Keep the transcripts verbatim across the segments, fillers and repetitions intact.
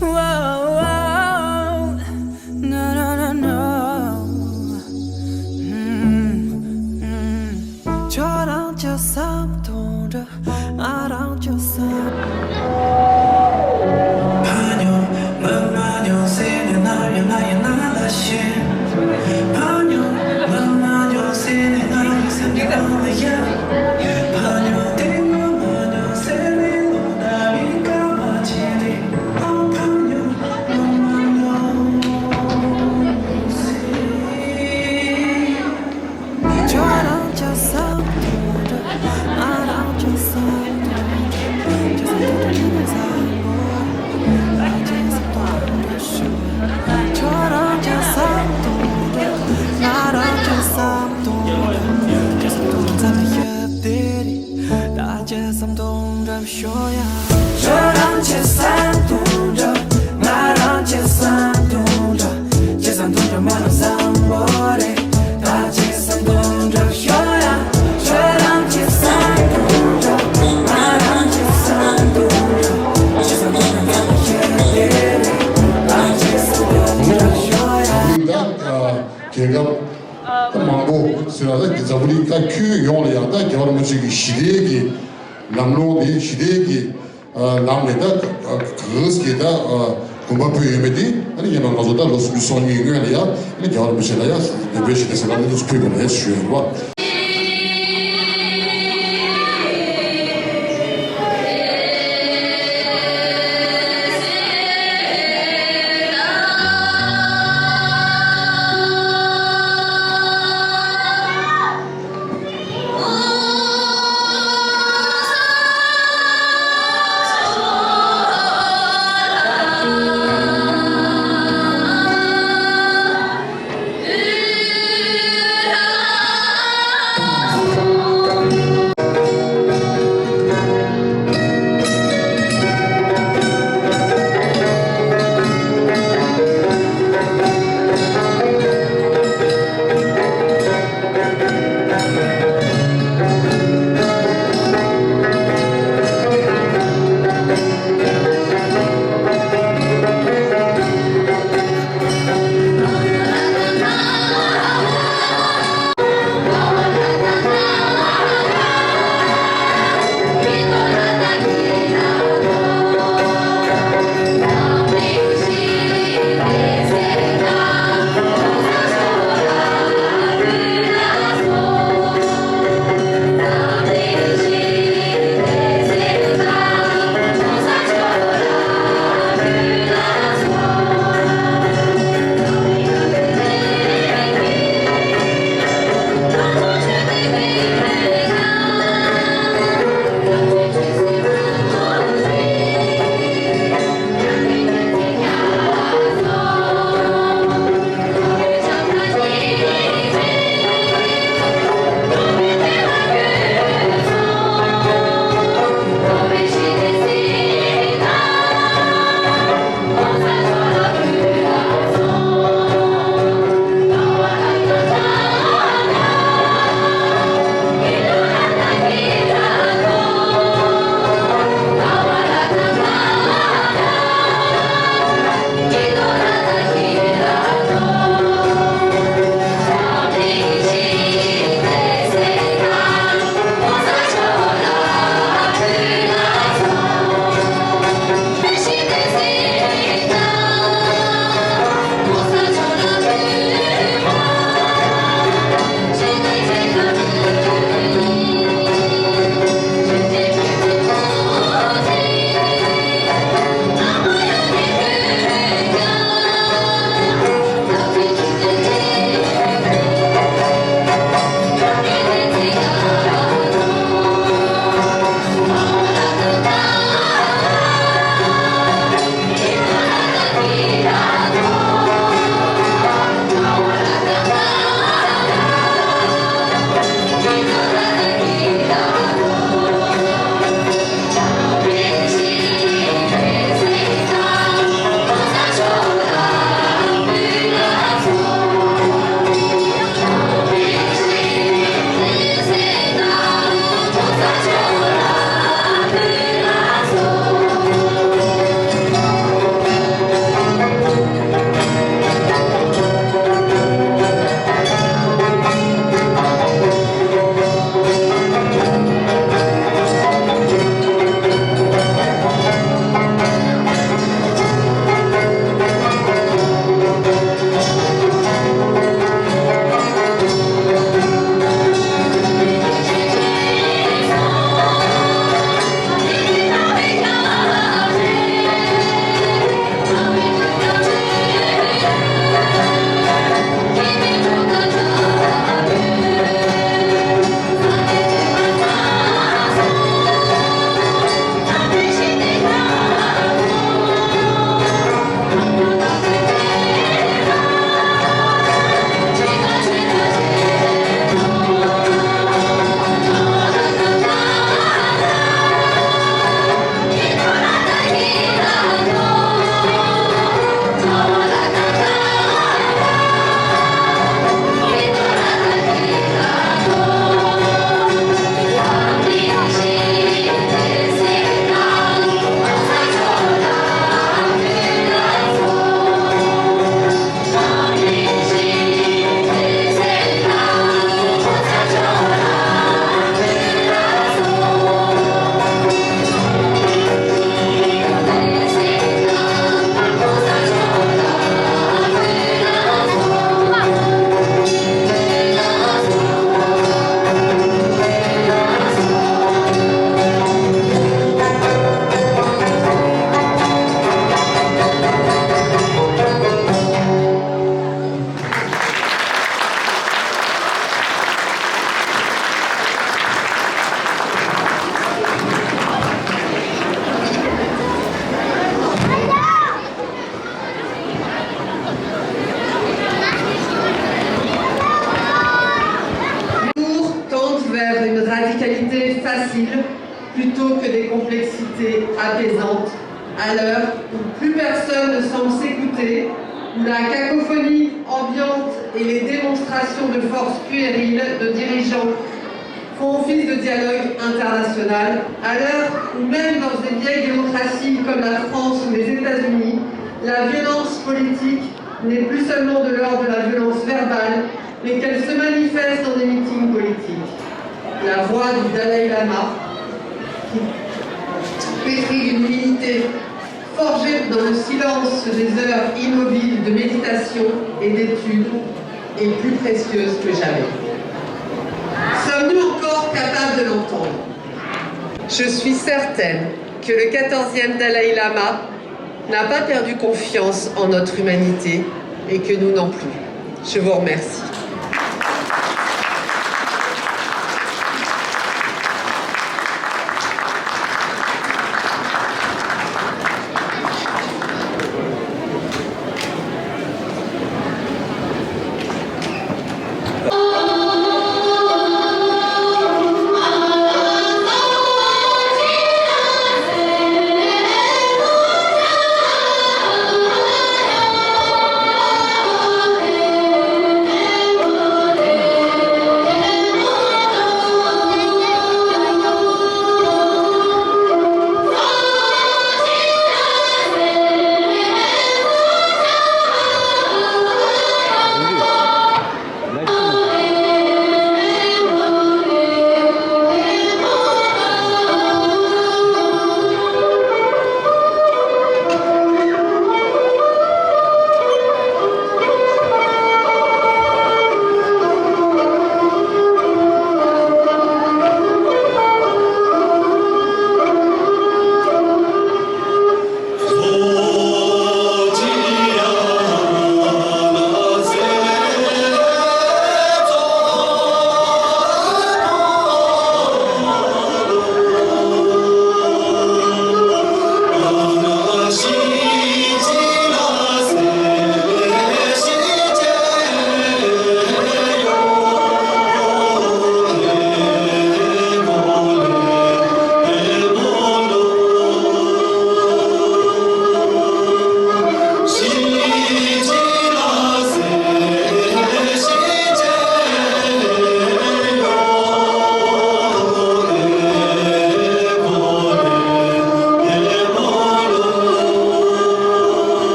Whoa, whoa, no, no, no, no. Mm, mm. ཁྱོད་རང་གི་བསམ་དོན་འདྲ། ང་རང་གི་བསམ། ཕ་ཉོ་མི་མ་ཉོ་ཟེར་ནས་ནམ་ཡང་ང་ཡང་ང་ལ་བཤད། ཕ་ཉོ་མི་མ་ཉོ་ཟེར་ནས་ང་ཡང་སེམས་ཀྱི་ནང་ལ་ཡ། ཕ་ཉོ་དེ་ང་མ་ཉོ་ཟེར་ནས་ལོ་ཟླ་བའི་སྐར་མ་བྱེད་དེ། ཨང་ཕ་ཉོ་མི་མ་ཉོ་ཟེར། ཁྱོད་རང་གི་བསམ་དོན་འདྲ། ང་རང་གི་བསམ་དོན་འདྲ། ཁྱོད་རང་གི་བསམ་དོན་འདྲ། ཁྱོད་རང་གི་བསམ་དོན་འདྲ། ང་རང་གི་བསམ་དོན་འདྲ། ཁྱོད་རང་གི་བསམ་དོན་འདྲ། ཁྱོད་རང་གི་བསམ་དོན་འདྲ། ཁྱོད་རང་གི་བསམ་དོན་འདྲ། ང་རང་གི་བསམ་དོན་འདྲ། ཁྱེད་བསམ་དོན་འདྲ་མ་ལ་བཟང་པོ་རེད། ད་ཁྱེད་བསམ་དོན་འདྲ་ཤོད་ཡ། ཁྱོད་རང་གི་བསམ་དོན་འདྲ། ང་རང་གི་བསམ་དོན་འདྲ། ཁྱེད་བསམ་དོན་འདྲ་མ་ལ་ཤེས་རེད། ད་ཁྱེད་བསམ་དོན་འདྲ་ཤོད་ཡ། ད་རྒྱལ་ཁབ་ད་མང་པོ་ཟེར་ན། ད་འཛམ་བུ་གླིང་ཁྱོན་ཡོངས་ལ་ཡང་ད་རྒྱལ་བ་རིན་པོ་ཆེ་གི་ཞི་བདེ་གི་ལམ་ལྷོང་དེ། ཞི་བདེ་གི་ཨ་ལམ་ནས་ད་ག་ག་ག་གི་ད་ཨ་གོམ་པ་སྤོས་ཡོད་མེད་དེ། ཨ་ནི་ཡིན་ན་ང་ཚོ་ད་ལོ་སུམ་ཅུ་སོ་གཉིས་སྔོན་ལ་ཡ། ཨ་ནི་རྒྱལ་བ་རིན་པོ་ཆེ་ལ་ཡ་འདོད་པའི་ཞི་བདེ་ཟེར་བ་ནི་འདུག་ཕུལ་དགོས་ལ་ཡ་ཞུ་ཡོད་རེད་པ། que des complexités apaisantes, à l'heure où plus personne ne semble s'écouter, où la cacophonie ambiante et les démonstrations de force puériles de dirigeants font office de dialogue international, à l'heure où même dans des vieilles démocraties comme la France ou les États-Unis, la violence politique n'est plus seulement de l'ordre de la violence verbale, mais qu'elle se manifeste dans des meetings politiques. La voix du Dalai Lama, qui pétrit d'une humilité forgée dans le silence des heures immobiles de méditation et d'étude, est plus précieuse que jamais. Sommes-nous encore capables de l'entendre ? Je suis certaine que le quatorzième Dalai Lama n'a pas perdu confiance en notre humanité et que nous non plus. Je vous remercie.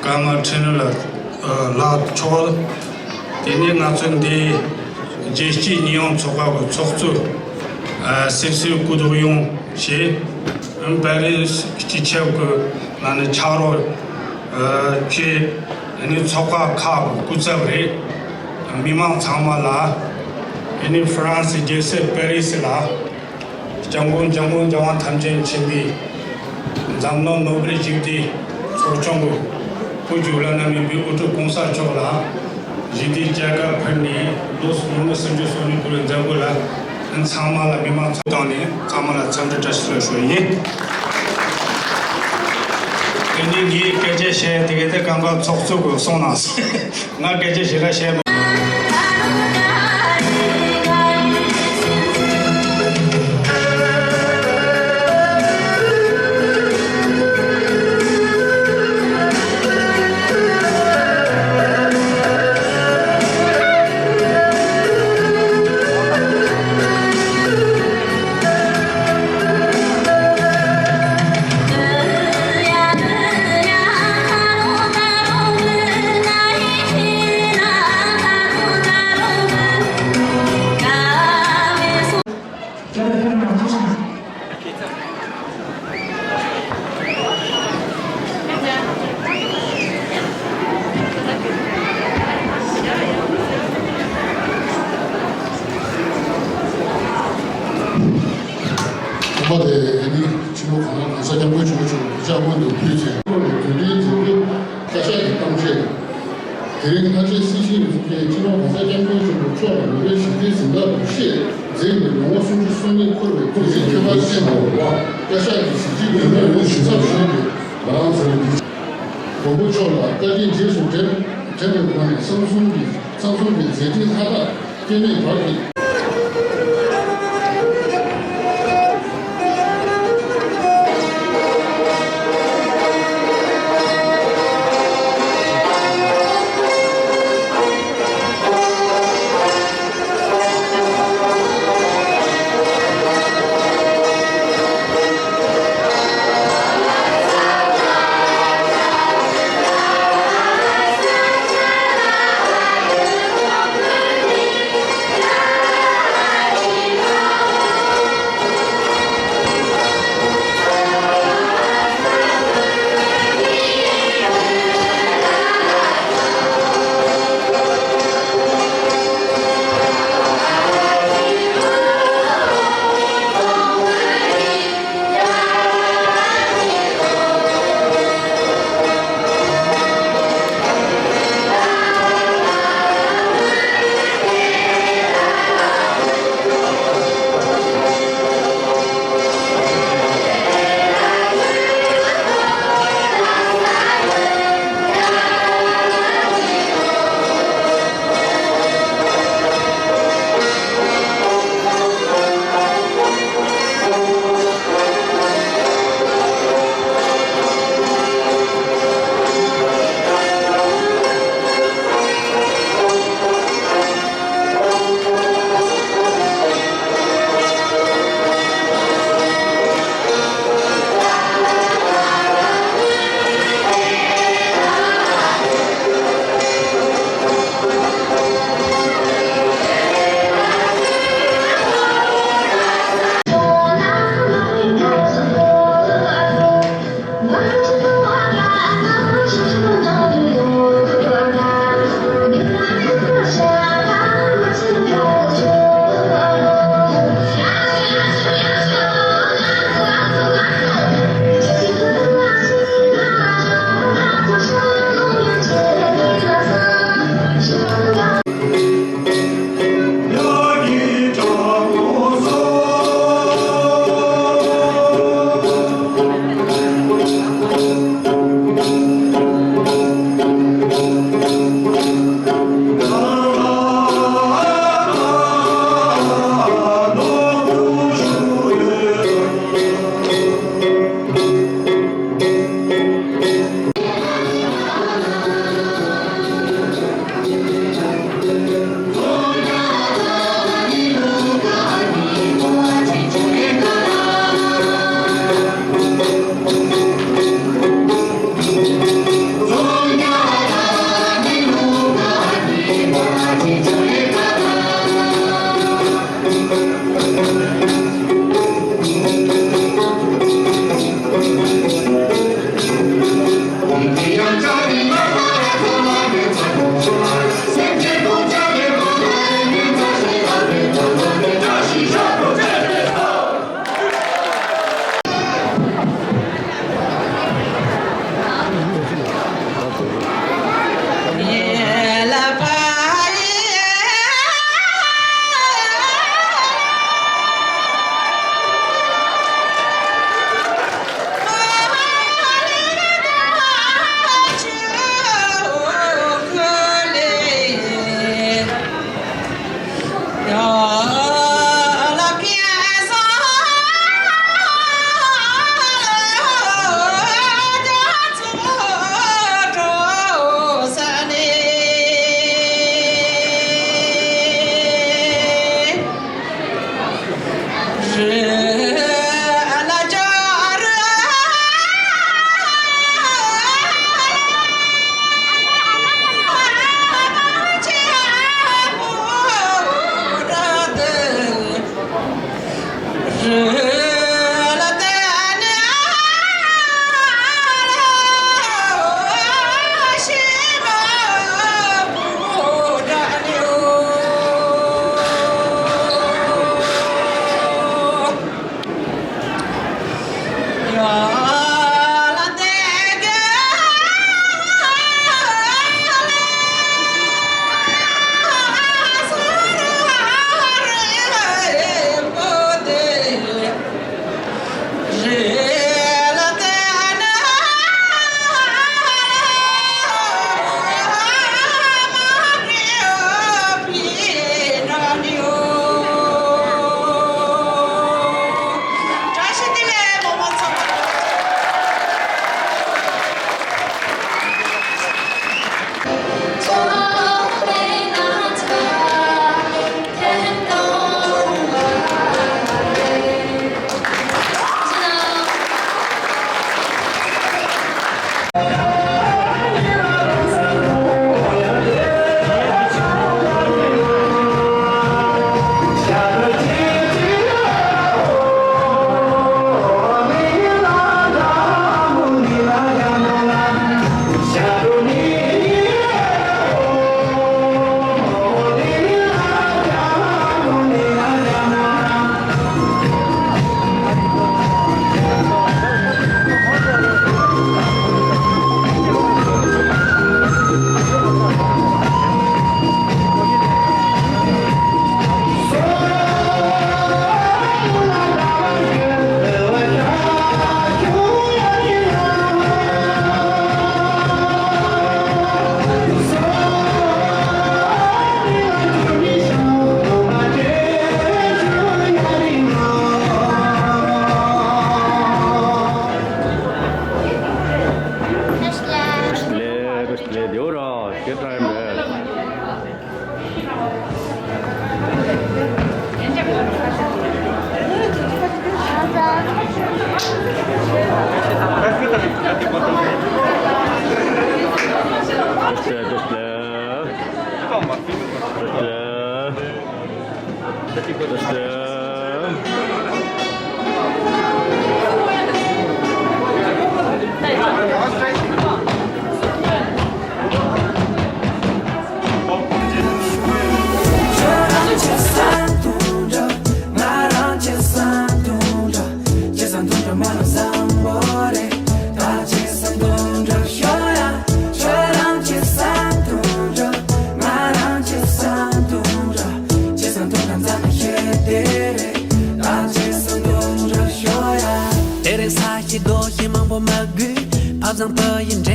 ཀརྨ་ཁྲིན་ལ་ལགས་མཆོག་དེ་ནས་ང་ཚོ་འདི་རྒྱལ་སྤྱིའི་ཉེས་ཡངས་ཚོགས་པ་གི་ཚོགས་གཙོ་སིར་སིར་སྐུ་ཐོག་ཡོང་བྱས། པེ་རིས་སྤྱི་ཁྱབ་ཀྱི་ང་ནི་ཕྱག་རོགས་བྱས། ཨ་ནི་ཚོགས་པ་ཁག་གི་སྐུ་ཚབ་རེད། མི་མང་ཚང་མ་ལ། ཨ་ནི་ཧྥ་རན་སི་རྒྱལ་ས་པེ་རིས་ལ། སྐྱབས་མགོན་འཇམ་མགོན་རྒྱལ་དབང་ཐམས་ཅད་མཁྱེན་པའི་འཛམ་གླིང་ནོ་བེལ་ཞི་བདེའི་ཚོགས་ཆུང་གི་སྐུ་བཅུ་བླ་ན་མེད་པའི་དབུ་ཁྲིད་གོང་ས་མཆོག་ལ་ཞི་བདེའི་རྒྱལ་ཁ་ཕུལ་ནས་ལོ་ལོ་ངོ་སུམ་ཅུ་སོ་གཉིས་འཁོར་བའི་མཛད་སྒོ་ལ་ཚང་མ་ལ་མི་མང་ཚོགས་བཏང་ནས་ཚང་མ་ལ་འཚམས་འདྲི་བཀྲ་ཤིས་བདེ་ལེགས་ཞུ་ཡིན། དེ་ནས་ངས་སྐད་ཆ་བཤད་དེ་གའི་དེ་གང་ག་ཚོགས་གཙོ་གིས་གསུངས་གནང་སོང་། ང་སྐད་ཆ་ཞེ་དྲག་བཤད་མི། ཐོག་མ་དེ་ཨ་ནི་སྤྱི་ནོར་གོང་ས་སྐྱབས་མགོན་ཆེན་པོ་མཆོག་གི་གདུལ་བྱ་སྔོན་དུ་ཕུལ་ཚེ། དུས་དྲན་མཛད་སྒོའི་བཀའ་ཤག་གི་གཏམ་བཤད། དེ་རིང་ལྷ་རྩེའི་སྲིད་སྤྱི་ཡིན་ཚུལ་མཁན་སྤྱི་ནོར་གོང་ས་སྐྱབས་མགོན་ཆེན་པོ་མཆོག་ལ་ནོ་བེལ་ཞི་བདེའི་གཟེངས་རྟགས་འབུལ་བཞེས་མཛད་ནས་ལོ་ངོ་སུམ་ཅུ་སོ་གཉིས་འཁོར་བའི་དུས་ཚིགས་ཁྱད་པར་ཅན་དུ་བཀའ་ཤག་གི་གཟི་བརྗིད་ལྡན་པའི་ངོས་ནས་ཚབ་ཞུས་ཏེ། ང་རང་ཚོའི་མགོན་པོ་མཆོག་ལ་བཀའ་དྲིན་རྗེས་སུ་དྲན་དྲན་པའི་སྒོ་ནས་ཚང་འཛོམས་ཀྱི་ཚང་འཛོམས་ཀྱི་མཛད་འཕྲིན་མཐའ་དག་སྐྱེ་མེད་བར་དུ།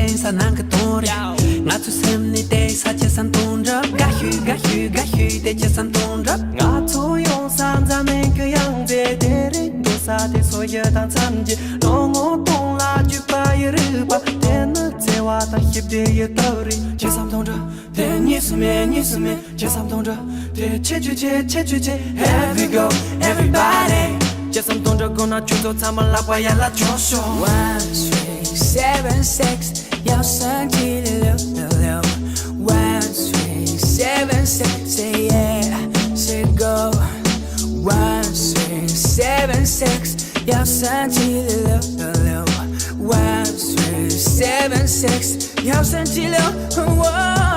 ས་ནང་གི་དོན་རེད། ང་ཚོའི་སེམས་ནི་དེ་ས་ཆ་བསམ་དོན་འགྲུབ། དགའ་ཤོས་དགའ་ཤོས་དགའ་ཤོས་དེ་ཆ་བསམ་དོན་འགྲུབ། ང་ཚོ་ཡོང་ས་འཛམ་གླིང་གི་ཡང་རྩེ་དེ་རེད། འདུག་ས་དེ་སོ་ཡི་དང་མཚམས་ཀྱི་ལོ་ངོ་སྟོང་ལ་བརྒྱུད་པ་ཡི་རིག་པ་དེ་ནི་བརྩེ་བ་དང་ཞི་བདེ་ཡི་སྟོབས་རེད། ཆ་བསམ་དོན་འགྲུབ། དེ་གཉིས་སུ་མེད་གཉིས་སུ་མེད། ཆ་བསམ་དོན་འགྲུབ། དེ་ཆེ་ཆུ་ཆེ་ཆེ་ཆུ་ཆེ། Here we go, everybody. ཆ་བསམ་དོན་འགྲུབ་དགོས་ན་ཁྱོད་ཚོ་ཚང་མ་ལག་པ་ཡར་ལ་འཕྱོག་ཤོག One three seven six, yo, Sanjili, lo, lo, lo. One three seven six, say yeah, say go. One three seven six, yo, Sanjili, lo, lo, lo. One three seven six, yo, Sanjili, lo, lo, lo.